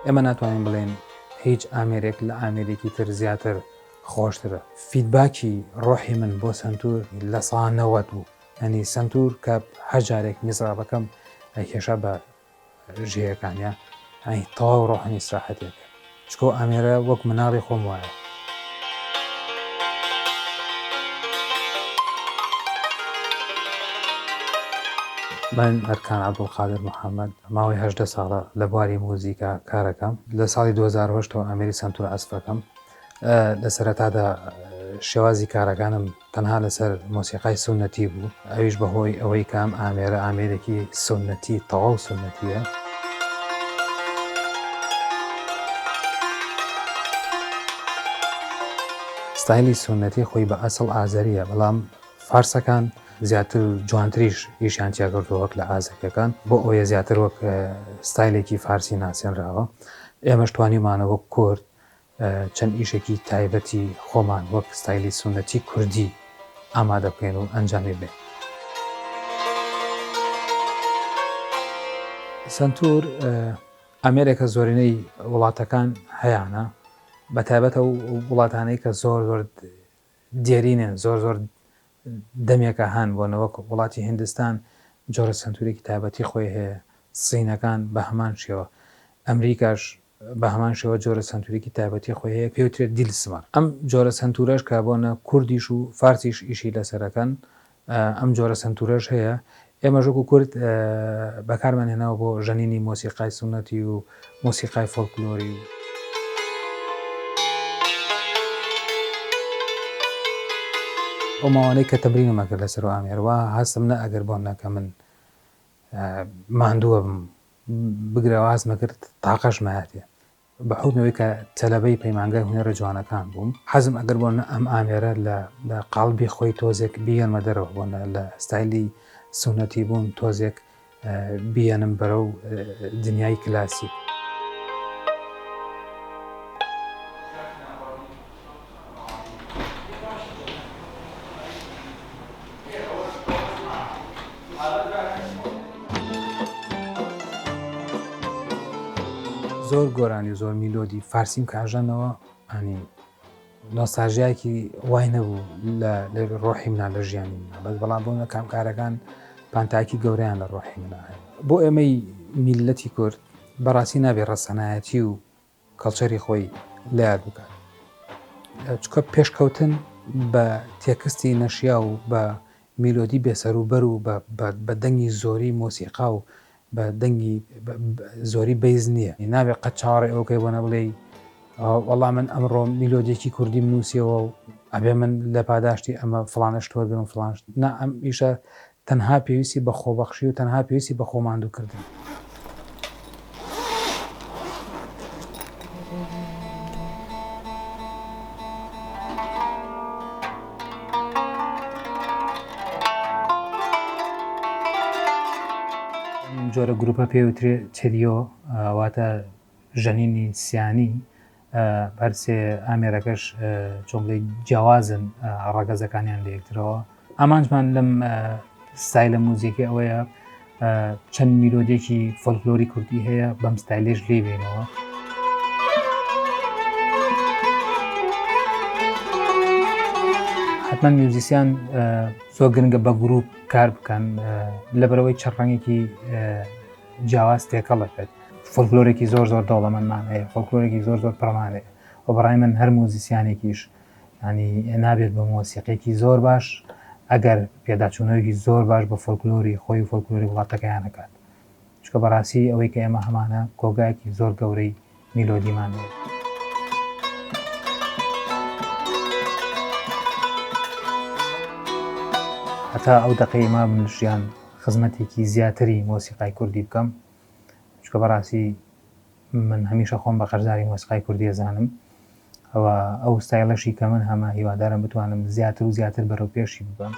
ئێمە ناتوانین بڵێین هیچ ئامێرێک لە ئامێرێکی تر زیاتر خۆشترە. feedback ی ڕۆحی من بۆ سەنتور 90% بوو. یانی سەنتور کە هەر جارێک میزرابەکەم ئەیکێشا بە ژێیەکانیا یانی تەواو ڕۆحم ئیسراحەتێ کرد. چکۆ ئامێرە وەک مناڵی خۆم وایە. من ئەرکان عەبدولقادر محەمەد، ماوەی 18 ساڵە لە بواری موزیکا کارەکەم. لە ساڵی 2008 ەوە ئامێری سەنتور عەزفەکەم. لە سەرەتادا شێوازی کارەکانم تەنها لەسەر مۆسیقای سوننەتی بوو، ئەویش بەهۆی ئەوەی کە ئەم ئامێرە ئامێرێکی سوننەتی تەواو سوننەتییە. ستایلی سوننەتی خۆی بە ئەسڵ ئازەرییە، بەڵام فارسەکان زیاتر و جوانتریش ئیشیان تیا کردووە وەک لە ئازەرییەکان، بۆ ئەوەیە زیاتر وەک ستایلێکی فارسی ناسێنراوە. ئێمەش توانیومانە وەک کورد چەند ئیشێکی تایبەتی خۆمان وەک ستایلی سوننەتی کوردی ئامادە بکەین و ئەنجامی بدەین. سەنتور ئامێرێکە زۆرینەی وڵاتەکان هەیانە، بەتایبەت ئەو وڵاتانەی کە زۆر زۆر دێرینن، زۆر زۆر دەمێکە هەن، بۆ نە وەک وڵاتی هیندستان جۆرە سەنتورێکی تایبەتی خۆی هەیە، سینەکان بە هەمان شێوە، ئەمریکاش بە هەمان شێوە جۆرە سەنتورێکی تایبەتی خۆی هەیە پێی وترێت دیلسمەر. ئەم جۆرە سەنتورەش کە بۆ نە کوردیش و فارسیش ئیشی لەسەرەکەن ئەم جۆرە سەنتورەش هەیە ئێمەش وەکو کورد بەکارمان هێناوە بۆ ژەنینی مۆسیقای سوننەتی و مۆسیقای فۆلکلۆری و. ئەو ماوانەی کە تەمرینم ئەکرد لەسەر ئەو ئامێرە وا هەستم نەئەکرد بۆ نە کە من ماندووە بم بگرە وازم ئەکرد تاقەش مایەتێ بە حوکمی ئەوەی کە تەلەبەی پەیمانگای هونەرە جوانەکان بووم حەزم ئەگەر بۆ نە ئەم ئامێرە لە لە قاڵبی خۆی تۆزێک بیێنمە دەرەوە بۆ نە لە ستایلی سوننەتی بوون تۆزێک بیێنم بەرەو دنیای کلاسیک. زۆر گۆرانی و زۆر میلۆدی فارسیم کە ئەژەنەوە ئەنی نۆستاژیایەکی وای نەبوو لە ڕۆحی منا لە ژیانی منا بەس بەڵام بۆ کامکارەکان پانتاکی گەورەیان لە ڕۆحی منا هەیە بۆ ئێمەی میلەتی کورد بەڕاستی نابێ ڕەسەنایەتی و کەڵچەری خۆی لە یاد بکات چکە پێشکەوتن بە تێکستی نەشیا و بە میلۆدی بێسەروبەر و بە دەنگی زۆری مۆسیقا و بە دەنگی زۆری bass نییە نابێ قەت چاوەڕێ ئەوە کەی بۆ نەبڵێی وەڵا من ئەمڕۆ میلۆدیەکی کوردیم نووسیەوە و ئەبێ من لە پاداشتی ئەمە فڵانە شت وەرگرم فڵان شت نا ئەم ئیشە تەنها پێویستی بە خۆبەخشی و تەنها پێویستی بە خۆماندووکردن. ئەم جۆرە گروپە پێوترێ تریۆ واتە ژەنینی سیانی هەرسێ ئامێرەکەش چۆن بڵێ جیاوازن ڕەگەزەکانیان لە یەکترەوە ئامانجمان لەم ستایلە موزیکی ئەوەیە چەند میلۆدیەکی فۆلکلۆری کوردی هەیە بەم ستایلێش لێ بینەوە. حتمما musician زۆر گرنگە بە گروپ کار بکەن لەبەرەوەی چەند ڕەنگێکی جیاواز تێکەڵەکەت فۆلکلۆرێکی زۆر زۆر دەوڵەمەندمان هەیە فۆلکلۆرێکی زۆر زۆر پڕمان هەیە و بەڕای من هەر موزیسیانێکیش ینی نابێت بە مۆسیقێکی زۆر باش ئەگەر پێداچوونەوەیکی زۆر باش بە فۆلکلۆری خۆی و فۆلکلۆری وڵاتەکەیان نەکات چونکە بەڕاستی ئەوەی کە ئێمە هەمانە کۆگایەکی زۆر گەورەی میلۆدیمان هەیە. هەتا ئەو دەقەی مابم لە ژیان خزمەتێکی زیاتری مۆسیقای کوردی بکەم چونکە بەڕاستی من هەمیشە خۆم بە قەرزاری مۆسیقای کوردی ئەزانم و ئەو ستایڵەشی کە من هەمە هیوادارم بتوانم زیاتر و زیاتر بەرەو پێشی ببەم.